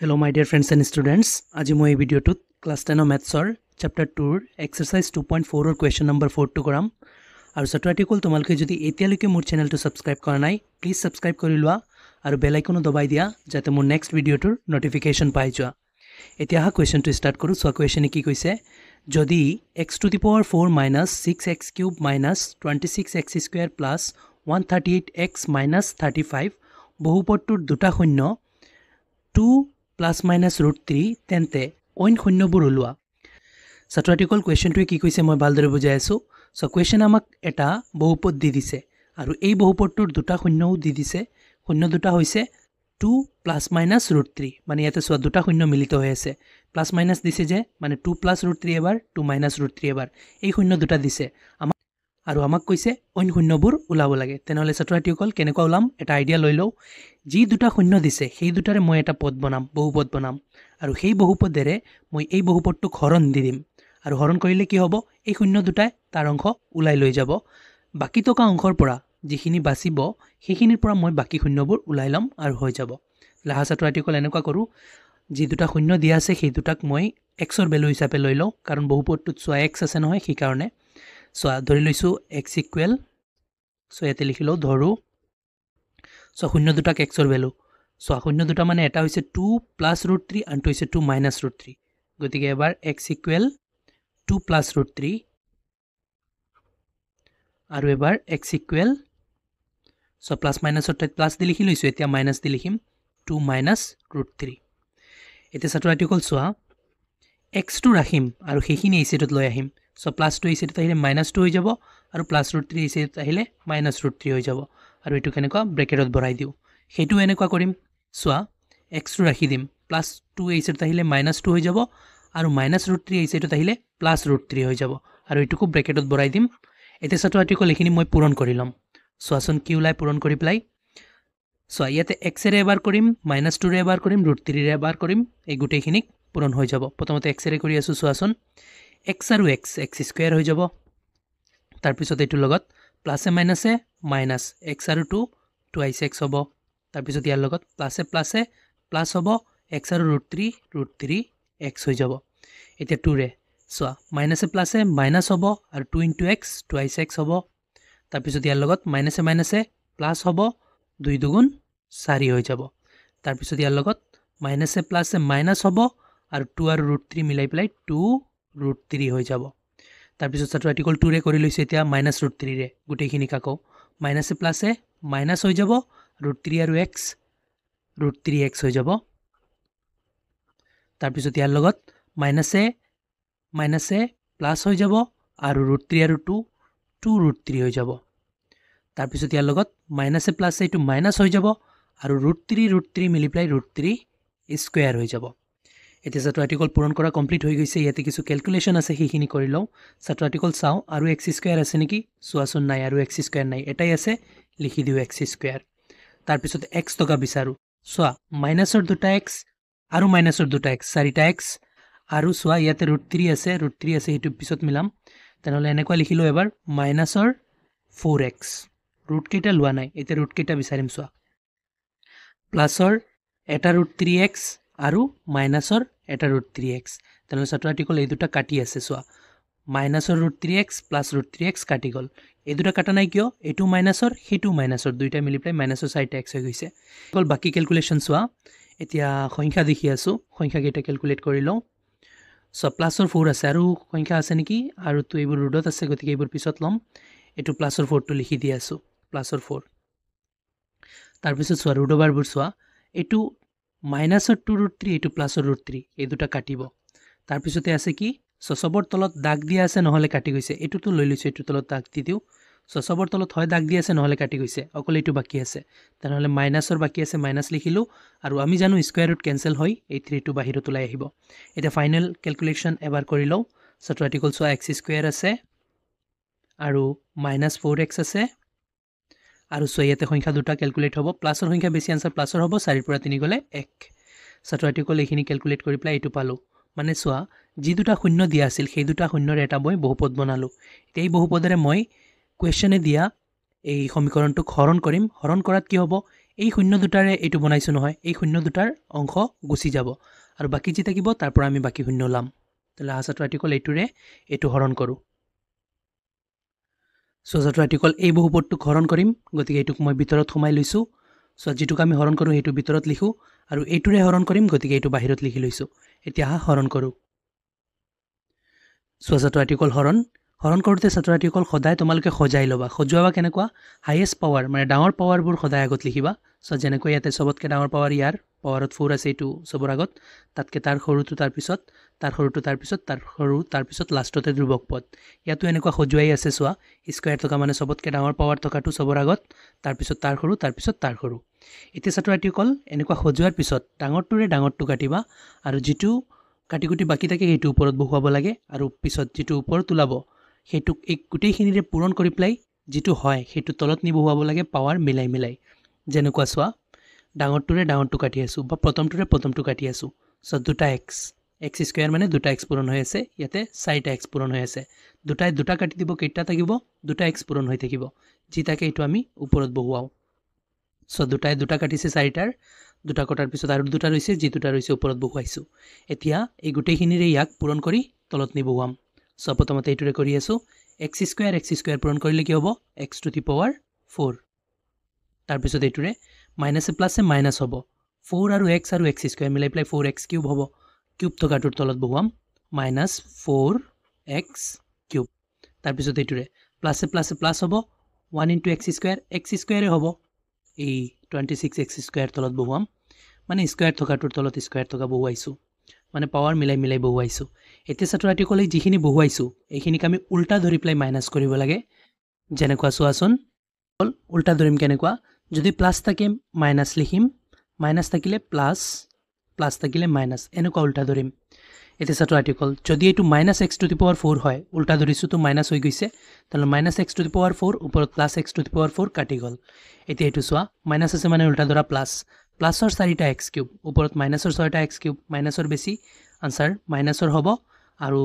Hello my dear friends and students, আজি মই এই ভিডিঅ'টোত ক্লাছ 10ৰ মেথছৰ চেপ্টাৰ 2ৰ এক্সাৰচাইজ 2.4ৰ কুৱেশ্যন নম্বৰ 4টো কৰাম। আৰু ছাত্ৰ ছাত্ৰীসকল, তোমালোকে যদি এতিয়ালৈকে মোৰ চেনেলটো ছাবস্ক্ৰাইব কৰা নাই, প্লিজ ছাবস্ক্ৰাইব কৰি লোৱা আৰু বেল আইকনো দবাই দিয়া, যাতে মোৰ নেক্সট ভিডিঅ'টোৰ ন'টিফিকেশ্যন পাই যোৱা। এতিয়া আহা, কুৱেশ্যনটো ষ্টাৰ্ট কৰোঁ। চোৱা, কুৱেশ্যনে কি কৈছে? যদি x to the power 4 minus 6 x cube minus 26 x square plus 138 x minus 35 বহুপদটোৰ দুটা শূন্য 2 প্লাছ মাইনাছ ৰুট 3, তেন্তে অইন শূন্যবোৰ ওলোৱা। ছাত্ৰ ছাত্ৰীসকল, কুৱেশ্যনটোৱে কি কৈছে মই ভালদৰে বুজাই আছোঁ। চ' কুৱেশ্যন আমাক এটা বহুপদ দি দিছে আৰু এই বহুপদটোৰ দুটা শূন্যও দি দিছে। শূন্য দুটা হৈছে 2 প্লাছ মাইনাছ ৰুট 3। মানে ইয়াতে চোৱা, দুটা শূন্য মিলিত হৈ আছে। প্লাছ মাইনাছ দিছে যে, মানে 2 প্লাছ ৰুট 3 এবাৰ, 2 মাইনাছ ৰুট 3 এবাৰ, এই শূন্য দুটা দিছে আমাক আৰু আমাক কৈছে অইন শূন্যবোৰ ওলাব লাগে। তেনেহ'লে ছাত্ৰ ছাত্ৰীসকল, কেনেকুৱা ওলাম এটা আইডিয়া লৈ লওঁ। যি দুটা শূন্য দিছে, সেই দুটাৰে মই এটা পদ বনাম, বহুপদ বনাম আৰু সেই বহুপদেৰে মই এই বহুপদটোক হৰণ দি দিম। আৰু হৰণ কৰিলে কি হ'ব? এই শূন্য দুটাই তাৰ অংশ ওলাই লৈ যাব। বাকী থকা অংশৰ পৰা যিখিনি বাচিব, সেইখিনিৰ পৰা মই বাকী শূন্যবোৰ ওলাই ল'ম আৰু হৈ যাব। লাহা ছাত্ৰ ছাত্ৰীসকল, এনেকুৱা কৰোঁ। যি দুটা শূন্য দিয়া আছে, সেই দুটাক মই এক্সৰ ভেলু হিচাপে লৈ লওঁ, কাৰণ বহুপদটোত চোৱা এক্স আছে নহয়, সেইকাৰণে। চোৱা, ধৰি লৈছোঁ এক্স ইকুৱেল। চ' ইয়াতে লিখি লওঁ, ধৰোঁ। চ' শূন্য দুটাক এক্সৰ ভেলু। চোৱা, শূন্য দুটা মানে এটা হৈছে 2 প্লাছ ৰুট 3, আনটো হৈছে 2 মাইনাছ ৰুট 3। গতিকে এবাৰ x equal 2 plus root 3 আৰু এবাৰ এক্স ইকুৱেল, চ' প্লাছ মাইনাছৰ ঠাইত প্লাছ দি লিখি লৈছোঁ, এতিয়া মাইনাছ দি লিখিম, 2 মাইনাছ ৰুট 3। এতিয়া ছাত্ৰ ছাত্ৰীসকল চোৱা, এক্সটো ৰাখিম আৰু সেইখিনি এই চাইডত লৈ আহিম। চ' প্লাছটো এই চাইডত আহিলে মাইনাছ 2 হৈ যাব আৰু প্লাছ ৰুট 3 এই চাইডত আহিলে মাইনাছ ৰুট 3 হৈ যাব। আৰু এইটো কেনেকুৱা ব্ৰেকেটত ভৰাই দিওঁ। সেইটো এনেকুৱা কৰিম। চোৱা, এক্সটো ৰাখি দিম, প্লাছ 2 এই চাইডত আহিলে মাইনাছ 2 হৈ যাব আৰু মাইনাছ ৰুট 3 এই চাইডত আহিলে প্লাছ ৰুট 3 হৈ যাব আৰু এইটোকো ব্ৰেকেটত ভৰাই দিম। এতিয়া ছাত্ৰ ছাত্ৰীসকল, এইখিনি মই পূৰণ কৰি ল'ম। চোৱাচোন কি ওলাই পূৰণ কৰি পেলাই। চোৱা, ইয়াতে এক্সেৰে এবাৰ কৰিম, মাইনাছ 2ৰে এবাৰ কৰিম, ৰুট 3ৰে এবাৰ কৰিম, এই গোটেইখিনিক পূৰণ হৈ যাব। প্ৰথমতে এক্সেৰে কৰি আছোঁ। চোৱাচোন, এক্স আৰু এক্স, এক্স স্কুৱেৰ হৈ যাব। তাৰপিছত এইটোৰ লগত প্লাছে মাইনাছে মাইনাছ, এক্স আৰু 2, টুৱাইছ এক্স হ'ব। তাৰপিছত ইয়াৰ লগত প্লাছে প্লাছে প্লাছ হ'ব, এক্স আৰু ৰুট 3, ৰুট 3 এক্স হৈ যাব। এতিয়া 2ৰে চোৱা, মাইনাছে প্লাছে মাইনাছ হ'ব আৰু 2 ইণ্টু এক্স, টুৱাইছ এক্স হ'ব। তাৰপিছত ইয়াৰ লগত মাইনাছে মাইনাছে প্লাছ হ'ব, 2 দুগুণ 4 হৈ যাব। তাৰপিছত ইয়াৰ লগত মাইনাছে প্লাছে মাইনাছ হ'ব আৰু 2 আৰু ৰুট 3 মিলাই পেলাই 2 ৰুট 3 হৈ যাব। তাৰপিছত ছাত্ৰ ছাত্ৰীসকল, 2ৰে কৰি লৈছোঁ, এতিয়া মাইনাছ ৰুট 3ৰে গোটেইখিনিক আকৌ মাইনাছে প্লাছে মাইনাছ হৈ যাব, ৰুট 3 আৰু এক্স, ৰুট 3 এক্স হৈ যাব। তাৰপিছত ইয়াৰ লগত মাইনাছে মাইনাছে প্লাছ হৈ যাব আৰু ৰুট 3 আৰু 2, 2 ৰুট 3 হৈ যাব। তাৰপিছত ইয়াৰ লগত মাইনাছে প্লাছে এইটো মাইনাছ হৈ যাব আৰু ৰুট 3 ৰুট 3 মিলি পেলাই ৰুট 3 স্কুৱেৰ হৈ যাব। এতিয়া ছাত্ৰ ছাত্ৰীসকল, পূৰণ কৰা কমপ্লিট হৈ গৈছে। ইয়াতে কিছু কেলকুলেশ্যন আছে, সেইখিনি কৰি লওঁ। ছাত্ৰ ছাত্ৰীসকল চাওঁ, আৰু এক্স স্কুৱেৰ আছে নেকি? চোৱাচোন, নাই, আৰু এক্স স্কুৱেৰ নাই, এটাই আছে, লিখি দিওঁ এক্স স্কুৱেৰ। তাৰপিছত এক্স থকা বিচাৰোঁ। চোৱা, মাইনাছৰ দুটা এক্স আৰু মাইনাছৰ দুটা এক্স, চাৰিটা এক্স। আৰু চোৱা, ইয়াতে ৰুট 3 আছে, ৰুট 3 আছে, সেইটো পিছত মিলাম। তেনেহ'লে এনেকুৱা লিখিলোঁ, এবাৰ মাইনাছৰ 4 এক্স, ৰুটকেইটা লোৱা নাই। এতিয়া ৰুটকেইটা বিচাৰিম। চোৱা, প্লাছৰ এটা ৰুট 3 এক্স আৰু মাইনাছৰ এটা ৰুট 3 এক্স। তেনেহ'লে ছাত্ৰ ছাত্ৰীসকল, এই দুটা কাটি আছে। চোৱা, মাইনাছৰ root 3 x plus root 3 x কাটি গ'ল। এই দুটা কাটা নাই কিয়? এইটো মাইনাছৰ, সেইটো মাইনাছৰ, দুইটা মিলি পেলাই মাইনাছৰ চাৰিটা এক্স হৈ গৈছে। অকল বাকী কেলকুলেশ্যন চোৱা, এতিয়া সংখ্যা দেখি আছোঁ, সংখ্যাকেইটা কেলকুলেট কৰি লওঁ। চ' প্লাছৰ 4 আছে আৰু সংখ্যা আছে নেকি? আৰুতো এইবোৰ ৰুটত আছে, গতিকে এইবোৰ পিছত ল'ম। এইটো প্লাছৰ 4টো লিখি দি আছোঁ, প্লাছৰ 4। তাৰপিছত চোৱা, ৰুট অভাৰবোৰ চোৱা, এইটো মাইনাছৰ 2 ৰুট 3, এইটো প্লাছৰ ৰুট 3, এই দুটা কাটিব। তাৰপিছতে আছে কি? চ' চবৰ তলত দাগ দিয়া আছে, নহ'লে কাটি গৈছে। এইটোতো লৈ লৈছোঁ, এইটোৰ তলত দাগ দি দিওঁ। চ' চবৰ তলত হয় দাগ দি আছে, নহ'লে কাটি গৈছে, অকল এইটো বাকী আছে। তেনেহ'লে মাইনাছৰ বাকী আছে, মাইনাছ লিখিলোঁ। আৰু আমি জানো স্কুৱেৰ ৰুট কেঞ্চেল হয়, এই 3টো বাহিৰত ওলাই আহিব। এতিয়া ফাইনেল কেলকুলেশ্যন এবাৰ কৰি লওঁ। ছাত্ৰ ছাত্ৰীসকল চোৱা, এক্স স্কুৱেৰ আছে আৰু মাইনাছ 4 এক্স আছে। আৰু চোৱা, ইয়াতে সংখ্যা দুটা কেলকুলেট হ'ব, প্লাছৰ সংখ্যা বেছি, আনচাৰ প্লাছৰ হ'ব। 4ৰ পৰা 3 গ'লে 1। ছাত্ৰ ছাত্ৰীসকল, এইখিনি কেলকুলেট কৰি পেলাই এইটো পালোঁ। মানে চোৱা, যি দুটা শূন্য দিয়া আছিল, সেই দুটা শূন্যৰ এটা মই বহুপদ বনালোঁ। এতিয়া এই বহুপদেৰে মই কুৱেশ্যনে দিয়া এই সমীকৰণটোক হৰণ কৰিম। হৰণ কৰাত কি হ'ব? এই শূন্য দুটাৰে এইটো বনাইছোঁ নহয়, এই শূন্য দুটাৰ অংশ গুচি যাব আৰু বাকী যি থাকিব তাৰ পৰা আমি বাকী শূন্য ওলাম। তেতিয়াহ'লে আহা ছাত্ৰ ছাত্ৰীসকল, এইটোৰে এইটো হৰণ কৰোঁ। চ' ছাত্ৰ ছাত্ৰীসকল, এই বহুপদটোক হৰণ কৰিম, গতিকে এইটোক মই ভিতৰত সোমাই লৈছোঁ। চ' যিটোক আমি হৰণ কৰোঁ সেইটো ভিতৰত লিখোঁ আৰু এইটোৰে হৰণ কৰিম, গতিকে এইটো বাহিৰত লিখি লৈছোঁ। এতিয়া আহা হৰণ কৰোঁ। চ' ছাত্ৰ ছাত্ৰীসকল, হৰণ হৰণ কৰোঁতে ছাত্ৰ ছাত্ৰীসকল সদায় তোমালোকে সজাই ল'বা। সজোৱাবা কেনেকুৱা? হাইয়েষ্ট পাৱাৰ মানে ডাঙৰ পাৱাৰবোৰ সদায় আগত লিখিবা। চ' যেনেকৈ ইয়াতে চবতকৈ ডাঙৰ পাৱাৰ ইয়াৰ পাৱাৰত 4 আছে, এইটো চবৰ আগত, তাতকৈ তাৰ সৰুটো তাৰপিছত, তাৰ সৰুটো তাৰপিছত, তাৰ সৰু তাৰপিছত, লাষ্টতে ধ্ৰুৱক পদ। ইয়াতো এনেকুৱা সজোৱাই আছে চোৱা, স্কুৱেৰ থকা মানে চবতকৈ ডাঙৰ পাৱাৰ থকাটো চবৰ আগত, তাৰপিছত তাৰ সৰু, তাৰপিছত তাৰ সৰু। এতিয়া ছাত্ৰ ছাত্ৰীসকল, এনেকুৱা সজোৱাৰ পিছত ডাঙৰটোৰে ডাঙৰটো কাটিবা আৰু যিটো কাটি কুটি বাকী থাকে সেইটো ওপৰত বহুৱাব লাগে আৰু পিছত যিটো ওপৰত ওলাব সেইটোক এই গোটেইখিনিৰে পূৰণ কৰি পেলাই যিটো হয় সেইটো তলত নি বহুৱাব লাগে পাৱাৰ মিলাই মিলাই। যেনেকুৱা চোৱা, ডাঙৰটোৰে ডাঙৰটো কাটি আছোঁ বা প্ৰথমটোৰে প্ৰথমটো কাটি আছোঁ। চ' দুটা এক্স, এক্স স্কুৱেৰ মানে দুটা এক্স পূৰণ হৈ আছে, ইয়াতে চাৰিটা এক্স পূৰণ হৈ আছে। দুটাই দুটা কাটি দিব, কেইটা থাকিব? দুটা এক্স পূৰণ হৈ থাকিব, যি থাকে এইটো আমি ওপৰত বহুৱাওঁ। চ' দুটাই দুটা কাটিছে চাৰিটাৰ, দুটা কটাৰ পিছত আৰু দুটা ৰৈছে, যি দুটা ৰৈছে ওপৰত বহুৱাইছোঁ। এতিয়া এই গোটেইখিনিৰে ইয়াক পূৰণ কৰি তলত নি বহুৱাম। চ' প্ৰথমতে এইটোৰে কৰি আছোঁ, এক্স স্কুৱেৰ এক্স স্কুৱেৰ পূৰণ কৰিলে কি হ'ব? X to the power 4। তাৰপিছত এইটোৰে মাইনাছে প্লাছে মাইনাছ হ'ব, 4 আৰু এক্স আৰু এক্স স্কুৱেৰ মিলাই পেলাই 4 এক্স কিউব হ'ব, কিউব থকাটোৰ তলত বহুৱাম মাইনাছ 4 এক্স কিউব। তাৰপিছত এইটোৰে প্লাছে প্লাছে প্লাছ হ'ব, 1 ইণ্টু এক্স স্কুৱেৰ, এক্স স্কুৱেৰে হ'ব, এই 26 এক্স স্কুৱেৰ তলত বহুৱাম, মানে স্কুৱেৰ থকাটোৰ তলত স্কুৱেৰ থকা বহুৱাইছোঁ, মানে পাৱাৰ মিলাই মিলাই বহুৱাইছোঁ। এতিয়া ছাত্ৰ ছাত্ৰীসকলে যিখিনি বহুৱাইছোঁ এইখিনিক আমি উল্টা ধৰি পেলাই মাইনাছ কৰিব লাগে। যেনেকুৱা চোৱাচোন, উল্টা ধৰিম কেনেকুৱা? যদি প্লাছ থাকে মাইনাছ লিখিম, মাইনাছ থাকিলে প্লাছ, প্লাছ থাকিলে মাইনাছ, এনেকুৱা উল্টা ধৰিম। এতিয়া ছাত্ৰ ছাত্ৰীসকল, যদি এইটো minus x to the power 4 হয়, উল্টা ধৰিছোঁ তো মাইনাছ হৈ গৈছে, তেতিয়াহ'লে minus x to the power 4 ওপৰত plus x to the power 4 কাটি গ'ল। এতিয়া এইটো চোৱা, মাইনাছ আছে মানে উল্টা ধৰা প্লাছ, প্লাছৰ চাৰিটা এক্স কিউব ওপৰত মাইনাছৰ ছয়টা এক্স কিউব, মাইনাছৰ বেছি আনচাৰ মাইনাছৰ হ'ব আৰু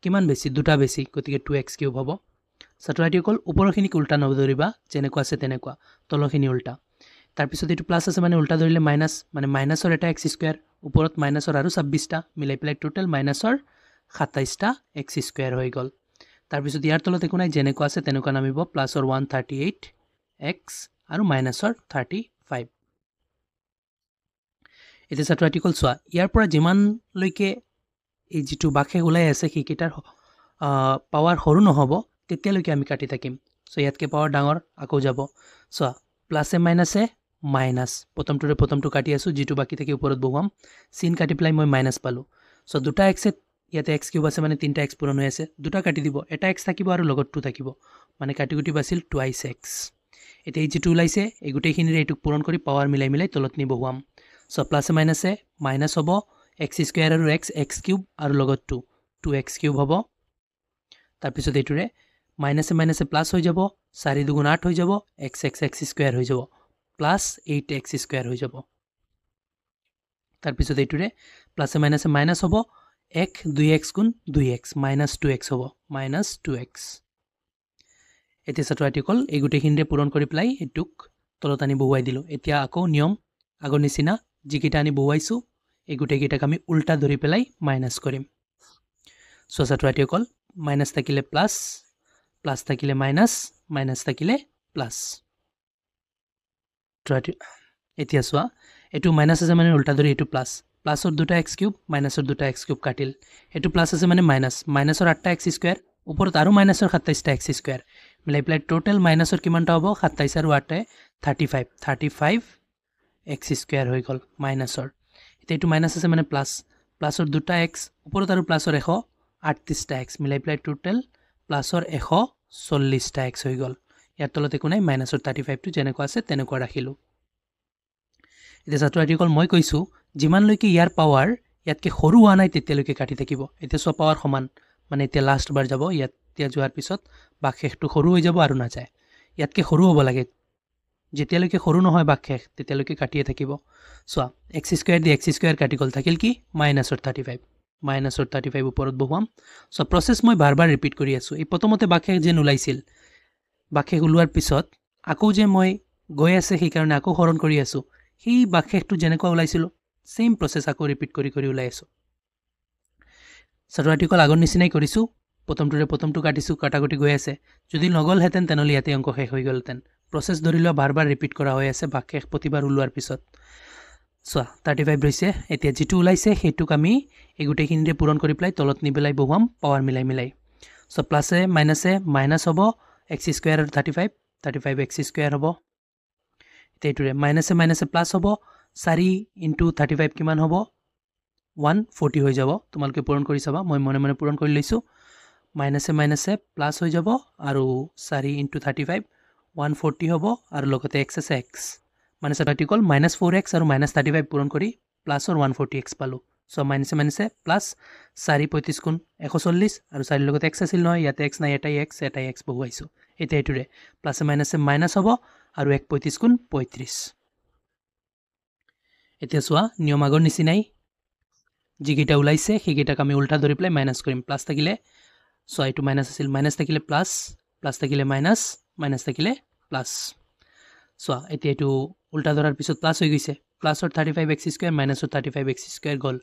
কিমান বেছি? দুটা বেছি, গতিকে 2 এক্স কিউব হ'ব। ছাত্ৰ ছাত্ৰীসকল, ওপৰখিনিক উল্টা নধৰিবা, যেনেকুৱা আছে তেনেকুৱা, তলৰখিনি উল্টা। তাৰপিছত এইটো প্লাছ আছে মানে উল্টা ধৰিলে মাইনাছ, মানে মাইনাছৰ এটা এক্স স্কুৱেৰ ওপৰত মাইনাছৰ আৰু 26টা মিলাই পেলাই টোটেল মাইনাছৰ 27টা এক্স স্কুৱেৰ হৈ গ'ল। তাৰপিছত ইয়াৰ তলত একো নাই, যেনেকুৱা আছে তেনেকুৱা নামিব, প্লাছৰ 138 এক্স আৰু মাইনাছৰ 35। এতিয়া ছাত্ৰ ছাত্ৰীসকল চোৱা, ইয়াৰ পৰা যিমানলৈকে এই যিটো বাকশেষ ওলাই আছে সেইকেইটাৰ পাৱাৰ সৰু নহ'ব তেতিয়ালৈকে আমি কাটি থাকিম। চ' ইয়াতকৈ পাৱাৰ ডাঙৰ আকৌ যাব। চোৱা, প্লাছে মাইনাছে মাইনাছ, প্ৰথমটোৰে প্ৰথমটো কাটি আছোঁ, যিটো বাকী থাকি ওপৰত বহুৱাম, চিন কাটি পেলাই মই মাইনাছ পালোঁ। চ' দুটা এক্সে, ইয়াতে এক্স কিউব আছে মানে তিনিটা এক্স পূৰণ হৈ আছে, দুটা কাটি দিব, এটা এক্স থাকিব আৰু লগত 2 থাকিব, মানে কাটি কুটি বাছিল টুৱাইছ এক্স। এতিয়া এই যিটো ওলাইছে এই গোটেইখিনিৰে এইটোক পূৰণ কৰি পাৱাৰ মিলাই মিলাই তলত নি বহুৱাম। চ' প্লাছে মাইনাছে মাইনাছ হ'ব, এক্স স্কুৱেৰ আৰু এক্স, এক্স কিউব আৰু লগত 2, 2 এক্স কিউব হ'ব। তাৰপিছত এইটোৰে মাইনাছে মাইনাছে প্লাছ হৈ যাব, 4 দুগুণ 8 হৈ যাব, এক্স এক্স এক্স স্কুৱেৰ হৈ যাব, প্লাছ 8 এক্স স্কুৱেৰ হৈ যাব। তাৰপিছত এইটোৰে প্লাছে মাইনাছে মাইনাছ হ'ব, 1 2 এক্স গুণ 2 এক্স মাইনাছ 2 এক্স হ'ব, মাইনাছ 2 এক্স। এতিয়া ছাত্ৰ ছাত্ৰীসকল, এই গোটেইখিনিৰে পূৰণ কৰি পেলাই এইটোক তলত আনি বহুৱাই দিলোঁ। এতিয়া আকৌ নিয়ম আগৰ নিচিনা, যিকেইটা আনি বহুৱাইছোঁ এই গোটেইকেইটাক আমি উল্টা ধৰি পেলাই মাইনাছ কৰিম। চ' ছাত্ৰ ছাত্ৰীসকল, মাইনাছ থাকিলে প্লাছ, প্লাছ থাকিলে মাইনাছ, মাইনাছ থাকিলে প্লাছ। এতিয়া চোৱা, এইটো মাইনাছ আছে মানে উল্টা ধৰি এইটো প্লাছ, প্লাছৰ দুটা এক্স কিউব মাইনাছৰ দুটা এক্স কিউব কাটিল, এইটো প্লাছ আছে মানে মাইনাছ, মাইনাছৰ 8টা এক্স স্কুৱেৰ ওপৰত আৰু মাইনাছৰ 27টা এক্স স্কুৱেৰ মিলাই পেলাই টোটেল মাইনাছৰ কিমানটা হ'ব? 27 আৰু 8 35, 35 এক্স স্কুৱেৰ হৈ গ'ল মাইনাছৰ। এতিয়া এইটো মাইনাছ আছে মানে প্লাছ, প্লাছৰ দুটা এক্স ওপৰত আৰু প্লাছৰ 138টা এক্স মিলাই পেলাই টোটেল প্লাছৰ 140টা এক্স হৈ গ'ল। ইয়াৰ তলত একো নাই, মাইনাছৰ 35টো যেনেকুৱা আছে তেনেকুৱা ৰাখিলোঁ। এতিয়া ছাত্ৰ ছাত্ৰীসকল, মই কৈছোঁ যিমানলৈকে ইয়াৰ পাৱাৰ ইয়াতকৈ সৰু হোৱা নাই তেতিয়ালৈকে কাটি থাকিব। এতিয়া চোৱা পাৱাৰ সমান, মানে এতিয়া লাষ্ট বাৰ যাব, ইয়াত এতিয়া যোৱাৰ পিছত বাকশেষটো সৰু হৈ যাব আৰু নাযায়, ইয়াতকৈ সৰু হ'ব লাগে। যেতিয়ালৈকে সৰু নহয় বাকশেষ তেতিয়ালৈকে কাটিয়ে থাকিব। চোৱা, এক্স স্কুৱেৰ দি এক্স স্কুৱেৰ কাটি গ'ল, থাকিল কি? মাইনাছৰ 35, মাইনাছৰ 35 ওপৰত বহুৱাম। চ' প্ৰচেছ মই বাৰ বাৰ ৰিপিট কৰি আছোঁ। এই প্ৰথমতে বাকশেষ যেন ওলাইছিল, বাকশেষ ওলোৱাৰ পিছত আকৌ যে মই গৈ আছে, সেইকাৰণে আকৌ হৰণ কৰি আছোঁ। সেই বাকশেষটো যেনেকুৱা ওলাইছিলোঁ ছেইম প্ৰচেছ আকৌ ৰিপিট কৰি কৰি ওলাই আছোঁ। ছাত্ৰ ছাত্ৰীসকল, আগৰ নিচিনাই কৰিছোঁ, প্ৰথমটোৰে প্ৰথমটো কাটিছোঁ, কাটাকুটি গৈ আছে। যদি নগ'লহেঁতেন তেনেহ'লে ইয়াতে অংক শেষ হৈ গ'লহেঁতেন। প্ৰচেছ ধৰি লোৱা বাৰ বাৰ ৰিপিট কৰা হৈ আছে বাকশেষ প্ৰতিবাৰ ওলোৱাৰ পিছত। চোৱা 35 ৰৈছে। এতিয়া যিটো ওলাইছে সেইটোক আমি এই গোটেইখিনিৰে পূৰণ কৰি পেলাই তলত নি পেলাই বহুৱাম পাৱাৰ মিলাই মিলাই। চ' প্লাছে মাইনাছে মাইনাছ হ'ব, এক্স স্কুৱেৰ আৰু 35, 35 এক্স স্কুৱেৰ হ'ব। এতিয়া এইটোৰে মাইনাছে মাইনাছে প্লাছ হ'ব, 4 ইণ্টু 35 কিমান হ'ব, 140 হৈ যাব। তোমালোকে পূৰণ কৰি চাবা, মই মনে মনে পূৰণ কৰি লৈছোঁ। মাইনাছে মাইনাছে প্লাছ হৈ যাব আৰু 4 ইণ্টু 35 140 হ'ব আৰু লগতে এক্স আছে এক্স, মানে ছাত্ৰীসকল মাইনাছ 4x আৰু মাইনাছ 35 পূৰণ কৰি প্লাছৰ 140x পালোঁ। চ' মাইনাছে মাইনাছে প্লাছ 4 35 গুণ 140 আৰু 4ৰ লগত এক্স আছিল নহয়, ইয়াতে এক্স নাই, এটাই এক্স, এটাই এক্স বহুৱাইছোঁ। এতিয়া এইটোৰে প্লাছে মাইনাছে মাইনাছ হ'ব আৰু 1 35 গুণ 35। এতিয়া চোৱা নিয়ম আগৰ নিচিনাই, যিকেইটা ওলাইছে সেইকেইটাক আমি উল্টা ধৰি পেলাই মাইনাছ কৰিম। প্লাছ থাকিলে চোৱা এইটো মাইনাছ আছিল, মাইনাছ থাকিলে প্লাছ, প্লাছ থাকিলে মাইনাছ, মাইনাছ থাকিলে প্লাছ। চোৱা এতিয়া এইটো উল্টা ধৰাৰ পিছত প্লাছ হৈ গৈছে, প্লাছৰ 35x square মাইনাছৰ 35x square গ'ল।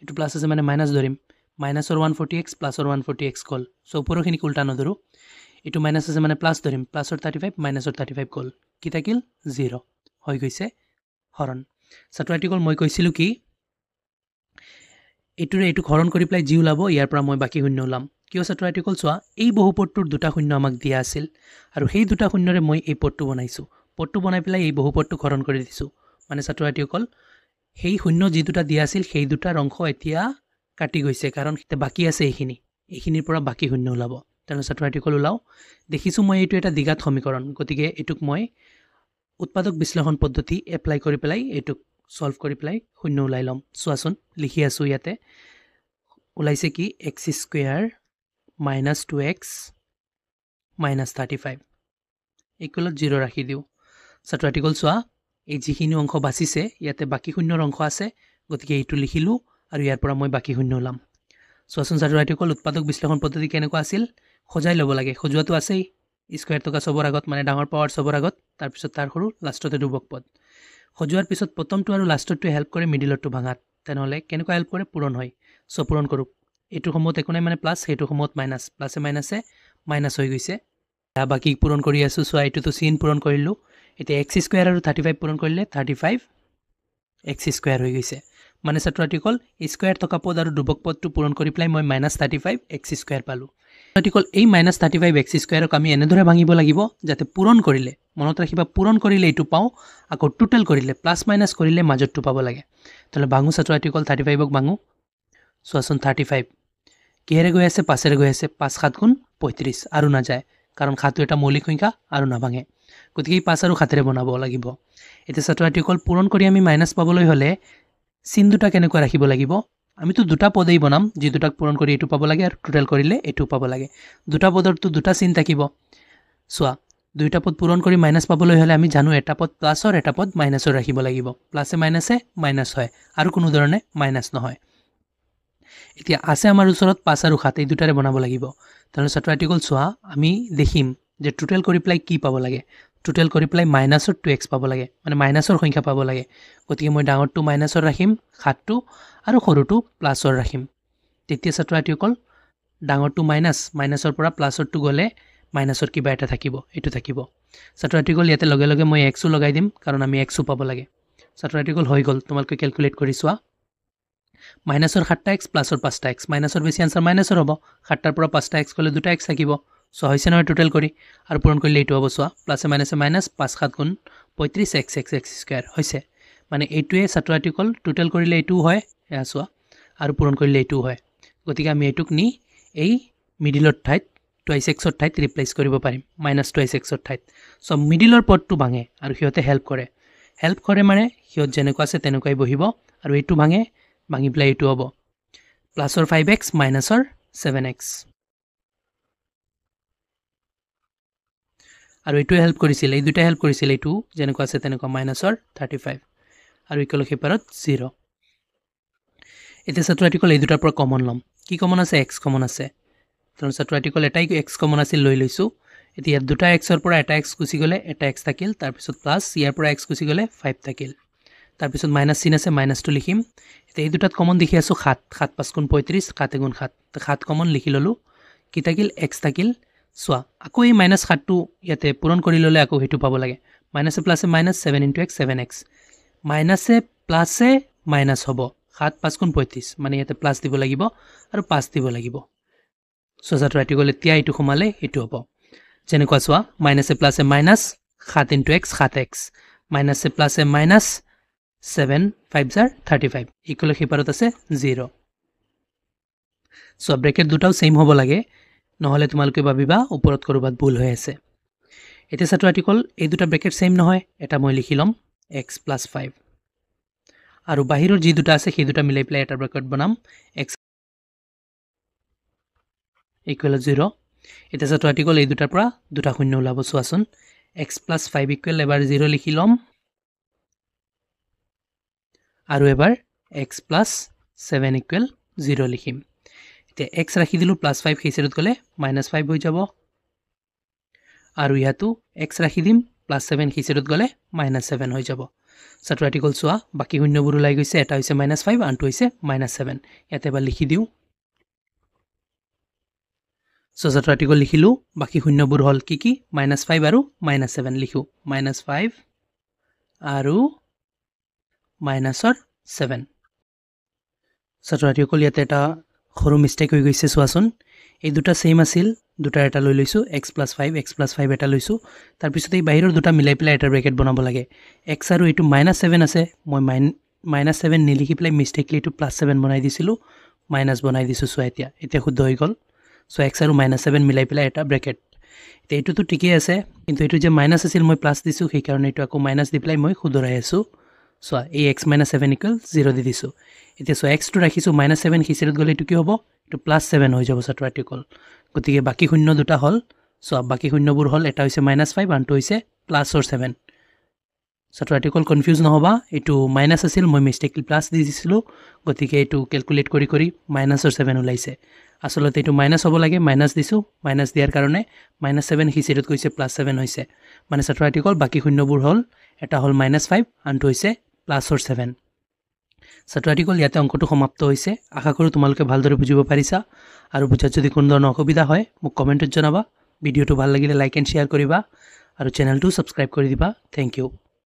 এইটো প্লাছ আছে মানে মাইনাছ ধৰিম, মাইনাছৰ 140x প্লাছৰ 140x গ'ল। চ' ওপৰৰখিনিক উল্টা নধৰোঁ, এইটো মাইনাছ আছে মানে প্লাছ ধৰিম, প্লাছৰ 35 মাইনাছৰ 35 গ'ল, কি থাকিল 0 হৈ গৈছে হৰণ। ছাত্ৰ ছাত্ৰীসকল, মই কৈছিলোঁ কি এইটোৰে এইটোক হৰণ কৰি পেলাই যি ওলাব ইয়াৰ পৰা মই বাকী শূন্য ওলাম। কিয় ছাত্ৰ ছাত্ৰীসকল, চোৱা এই বহুপদটোৰ দুটা শূন্য আমাক দিয়া আছিল আৰু সেই দুটা শূন্যৰে মই এই পদটো বনাইছোঁ। পদটো বনাই পেলাই এই বহুপদটোক হৰণ কৰি দিছোঁ। মানে ছাত্ৰ ছাত্ৰীসকল, সেই শূন্য যি দুটা দিয়া আছিল সেই দুটাৰ অংশ এতিয়া কাটি গৈছে, কাৰণ বাকী আছে এইখিনি, এইখিনিৰ পৰা বাকী শূন্য ওলাব। তেনেহ'লে ছাত্ৰ ছাত্ৰীসকল ওলাওঁ, দেখিছোঁ মই এইটো এটা দ্বিঘাত সমীকৰণ, গতিকে এইটোক মই উৎপাদক বিশ্লেষণ পদ্ধতি এপ্লাই কৰি পেলাই এইটোক ছল্ভ কৰি পেলাই শূন্য ওলাই ল'ম। চোৱাচোন লিখি আছোঁ, ইয়াতে ওলাইছে কি x square minus 2x minus 35 ইকুৱেলত 0 ৰাখি দিওঁ। ছাত্ৰ ছাত্ৰীসকল চোৱা এই যিখিনি অংশ বাচিছে ইয়াতে বাকী শূন্যৰ অংশ আছে, গতিকে এইটো লিখিলোঁ আৰু ইয়াৰ পৰা মই বাকী শূন্য ওলাম। চোৱাচোন ছাত্ৰ ছাত্ৰীসকল, উৎপাদক বিশ্লেষণ পদ্ধতি কেনেকুৱা আছিল, সজাই ল'ব লাগে, সজোৱাটো আছেই, স্কুৱেৰ থকা চবৰ আগত মানে ডাঙৰ পাৱাৰ চবৰ আগত, তাৰপিছত তাৰ সৰু, লাষ্টতে ধ্ৰুৱক পদ। সজোৱাৰ পিছত প্ৰথমটো আৰু লাষ্টৰটোৱে হেল্প কৰে মিডিলৰটো ভাঙাত। তেনেহ'লে কেনেকুৱা হেল্প কৰে, পূৰণ হয়। চ' পূৰণ কৰোঁ, এইটো সময়ত একো নাই মানে প্লাছ, সেইটো সময়ত মাইনাছ, প্লাছে মাইনাছে মাইনাছ হৈ গৈছে। বাকী পূৰণ কৰি আছোঁ, চোৱা এইটোতো চিন পূৰণ কৰিলোঁ। এতিয়া এক্স স্কুৱেৰ আৰু 35 পূৰণ কৰিলে 35 এক্স স্কুৱেৰ হৈ গৈছে। মানে ছাত্ৰ ছাত্ৰীসকল, স্কুৱেৰ থকা পদ আৰু ধ্ৰুৱক পদটো পূৰণ কৰি পেলাই মই মাইনাছ 35 এক্স স্কুৱেৰ পালোঁ। ছাত্ৰীসকল, এই মাইনাছ 35 এক্স স্কুৱেৰক আমি এনেদৰে ভাঙিব লাগিব যাতে পূৰণ কৰিলে, মনত ৰাখিবা পূৰণ কৰিলে এইটো পাওঁ, আকৌ টোটেল কৰিলে প্লাছ মাইনাছ কৰিলে মাজতটো পাব লাগে। তেতিয়াহ'লে ভাঙো ছাত্ৰ ছাত্ৰীসকল, 35ক ভাঙো। চোৱাচোন 35 কিহেৰে গৈ আছে, 5-এৰে গৈ আছে, 5 7 গুণ 35 আৰু নাযায়, কাৰণ 7টো এটা মৌলিক সংখ্যা আৰু নাভাঙে, গতিকে এই 5 আৰু 7-এৰে বনাব লাগিব। এতিয়া ছাত্ৰ ছাত্ৰীসকল, পূৰণ কৰি আমি মাইনাছ পাবলৈ হ'লে চিন দুটা কেনেকুৱা ৰাখিব লাগিব, আমিতো দুটা পদেই বনাম, যি দুটাক পূৰণ কৰি এইটো পাব লাগে আৰু টোটেল কৰিলে এইটো পাব লাগে। দুটা পদৰতো দুটা চিন থাকিব। চোৱা দুইটা পদ পূৰণ কৰি মাইনাছ পাবলৈ হ'লে আমি জানো এটা পদ প্লাছৰ এটা পদ মাইনাছৰ ৰাখিব লাগিব, প্লাছে মাইনাছে মাইনাছ হয় আৰু কোনো ধৰণে মাইনাছ নহয়। এতিয়া আছে আমাৰ ওচৰত 5 আৰু 7, এই দুটাৰে বনাব লাগিব। তেনেহ'লে ছাত্ৰ ছাত্ৰীসকল চোৱা আমি দেখিম যে টোটেল কৰি পেলাই কি পাব লাগে, টোটেল কৰি পেলাই মাইনাছৰ 2x পাব লাগে, মানে মাইনাছৰ সংখ্যা পাব লাগে। গতিকে মই ডাঙৰটো মাইনাছৰ ৰাখিম 7টো আৰু সৰুটো প্লাছৰ ৰাখিম। তেতিয়া ছাত্ৰ ছাত্ৰীসকল ডাঙৰটো মাইনাছ, মাইনাছৰ পৰা প্লাছৰটো গ'লে মাইনাছৰ কিবা এটা থাকিব, এইটো থাকিব। ছাত্ৰ ছাত্ৰীসকল ইয়াতে লগে লগে মই এক্সো লগাই দিম, কাৰণ আমি এক্সো পাব লাগে। ছাত্ৰ ছাত্ৰীসকল হৈ গ'ল, তোমালোকে কেলকুলেট কৰি চোৱা। মাইনাছৰ 7টা এক্স প্লাছৰ 5টা এক্স, মাইনাছৰ বেছি আনচাৰ মাইনাছৰ হ'ব, 7টাৰ পৰা 5টা এক্স গ'লে 2টা এক্স থাকিব। চোৱা হৈছে নহয় টোটেল কৰি, আৰু পূৰণ কৰিলে এইটো হ'ব। চোৱা প্লাছে মাইনাছে মাইনাছ, 5 7 গুণ 35 এক্স এক্স এক্স স্কুৱেৰ হৈছে। মানে এইটোৱে ছাত্ৰ ছাত্ৰীসকল টোটেল কৰিলে এইটোও হয়, এয়া চোৱা, আৰু পূৰণ কৰিলে এইটোও হয়। গতিকে আমি এইটোক নি এই মিডিলৰ ঠাইত টুৱাইছ এক্সৰ ঠাইত ৰিপ্লেচ কৰিব পাৰিম, মাইনাছ টুৱাইছ এক্সৰ ঠাইত। চ' মিডিলৰ পদটো ভাঙে আৰু সিহঁতে হেল্প কৰে, হেল্প কৰে মানে সিহঁত যেনেকুৱা আছে তেনেকুৱাই বহিব, আৰু এইটো ভাঙে, ভাঙি পেলাই এইটো হ'ব প্লাছৰ 5x মাইনাছৰ 7x। আৰু এইটোৱে হেল্প কৰিছিল, এই দুটাই হেল্প কৰিছিল, এইটো যেনেকুৱা আছে তেনেকুৱা মাইনাছৰ 35 আৰু ইকুৱেল সিপাৰত 0। এতিয়া ছাত্ৰ ছাত্ৰীসকল এই দুটাৰ পৰা কমন ল'ম, কি কমন আছে, এক্স কমন আছে। কাৰণ ছাত্ৰ ছাত্ৰীসকল এটাই এক্স কমন আছিল লৈ লৈছোঁ। এতিয়া দুটা এক্সৰ পৰা এটা এক্স গুচি গ'লে এটা এক্স থাকিল, তাৰপিছত প্লাছ ইয়াৰ পৰা এক্স গুচি গ'লে 5 থাকিল, তাৰপিছত মাইনাছ চিন আছে মাইনাছটো লিখিম। এতিয়া এই দুটাত কমন দেখি আছোঁ 7, 7 5 গুণ 35, 7 গুণ 7, 7 কমন লিখি ল'লোঁ, কি থাকিল এক্স থাকিল। চোৱা আকৌ এই মাইনাছ 7টো ইয়াতে পূৰণ কৰি ল'লে আকৌ সেইটো পাব লাগে, মাইনাছে প্লাছে minus 7 into x 7 x, মাইনাছে প্লাছে মাইনাছ হ'ব, 7 5 গুণ 35, মানে ইয়াতে প্লাছ দিব লাগিব আৰু 5 দিব লাগিব। চোৱা ছাত্ৰ ছাত্ৰীসকল এতিয়া এইটো সোমালে এইটো হ'ব, যেনেকুৱা চোৱা মাইনাছে প্লাছে মাইনাছ 7 ইনটু এক্স 7 এক্স, মাইনাছে প্লাছে মাইনাছ 7 5 জাৰ 35, ইকুৱেল সিপাৰত আছে 0। চোৱা ব্ৰেকেট দুটাও ছেইম হ'ব লাগে, নহ'লে তোমালোকে ভাবিবা ওপৰত ক'ৰবাত ভুল হৈ আছে। এতিয়া ছাত্ৰ ছাত্ৰীসকল এই দুটা ব্ৰেকেট ছেইম নহয়, এটা মই লিখি ল'ম এক্স প্লাছ 5, আৰু বাহিৰৰ যি দুটা আছে সেই দুটা মিলাই পেলাই এটা ব্ৰেকেট বনাম এক্স ইকুৱেল 0। এতিয়া ছাত্ৰ ছাত্ৰীসকল এই দুটাৰ পৰা দুটা শূন্য ওলাব, চোৱাচোন এক্স প্লাছ 5 ইকুৱেল এবাৰ 0 লিখি ল'ম আৰু এবাৰ এক্স প্লাছ 7 ইকুৱেল 0 লিখিম। এতিয়া এক্স ৰাখি দিলোঁ, প্লাছ 5 সেই চাইডত গ'লে মাইনাছ 5 হৈ যাব, আৰু ইয়াতো এক্স ৰাখি দিম, প্লাছ 7 সেই চাইডত গ'লে মাইনাছ 7 হৈ যাব। ছাত্ৰ ছাত্ৰীসকল চোৱা বাকী শূন্যবোৰ ওলাই গৈছে, এটা হৈছে মাইনাছ 5 আনটো হৈছে মাইনাছ 7, ইয়াতে এবাৰ লিখি দিওঁ। চ' ছাত্ৰ ছাত্ৰীসকল লিখিলোঁ, বাকী শূন্যবোৰ হ'ল কি কি, মাইনাছ 5 আৰু মাইনাছ 7 লিখোঁ, মাইনাছ 5 আৰু মাইনাছৰ 7। ছাত্ৰ ছাত্ৰীসকল ইয়াতে এটা সৰু মিষ্টেক হৈ গৈছে, চোৱাচোন এই দুটা ছেইম আছিল, দুটা এটা লৈ লৈছোঁ x plus 5 x plus 5 এটা লৈছোঁ, তাৰপিছত এই বাহিৰৰ দুটা মিলাই পেলাই এটা ব্ৰেকেট বনাব লাগে। এক্স আৰু এইটো মাইনাছ 7 আছে, মই মাইনাছ 7 নিলিখি পেলাই মিষ্টেকলি এইটো প্লাছ 7 বনাই দিছিলোঁ, মাইনাছ বনাই দিছোঁ। চোৱা এতিয়া এতিয়া শুদ্ধ হৈ গ'ল। চ' এক্স আৰু মাইনাছ 7 মিলাই পেলাই এটা ব্ৰেকেট। এতিয়া এইটোতো ঠিকেই আছে, কিন্তু এইটো যে মাইনাছ আছিল মই প্লাছ দিছোঁ, সেইকাৰণে এইটো আকৌ মাইনাছ দি পেলাই মই শুধৰাই আছোঁ। চোৱা এই এক্স মাইনাছ 7 ইকুৱেল 0 দি দিছোঁ। এতিয়া চোৱা এক্সটো ৰাখিছোঁ, মাইনাছ 7 সেই চাইডত গ'লে এইটো কি হ'ব, এইটো প্লাছ 7 হৈ যাব ছাত্ৰ ছাত্ৰীসকল। গতিকে বাকী শূন্য দুটা হ'ল, চোৱা বাকী শূন্যবোৰ হ'ল এটা হৈছে মাইনাছ 5 আনটো হৈছে প্লাছৰ 7। ছাত্ৰ ছাত্ৰীসকল কনফিউজ নহ'বা, এইটো মাইনাছ আছিল মই মিষ্টেকলি প্লাছ দি দিছিলোঁ, গতিকে এইটো কেলকুলেট কৰি কৰি মাইনাছৰ 7 ওলাইছে। আচলতে এইটো মাইনাছ হ'ব লাগে, মাইনাছ দিছোঁ, মাইনাছ দিয়াৰ কাৰণে মাইনাছ 7 সেই চাইডত গৈছে প্লাছ 7 হৈছে। মানে ছাত্ৰ ছাত্ৰীসকল বাকী শূন্যবোৰ হ'ল এটা হ'ল মাইনাছ 5 আনটো হৈছে প্লাছৰ 7। ছাত্ৰ ছাত্ৰীসকল ইয়াতে অংকটো সমাপ্ত হৈছে। আশা কৰোঁ তোমালোকে ভালদৰে বুজিব পাৰিছা, আৰু বুজাত যদি কোনো ধৰণৰ অসুবিধা হয় মোক কমেণ্টত জনাবা। ভিডিঅ'টো ভাল লাগিলে লাইক এণ্ড শ্বেয়াৰ কৰিবা আৰু চেনেলটো ছাবস্ক্ৰাইব কৰি দিবা। Thank you.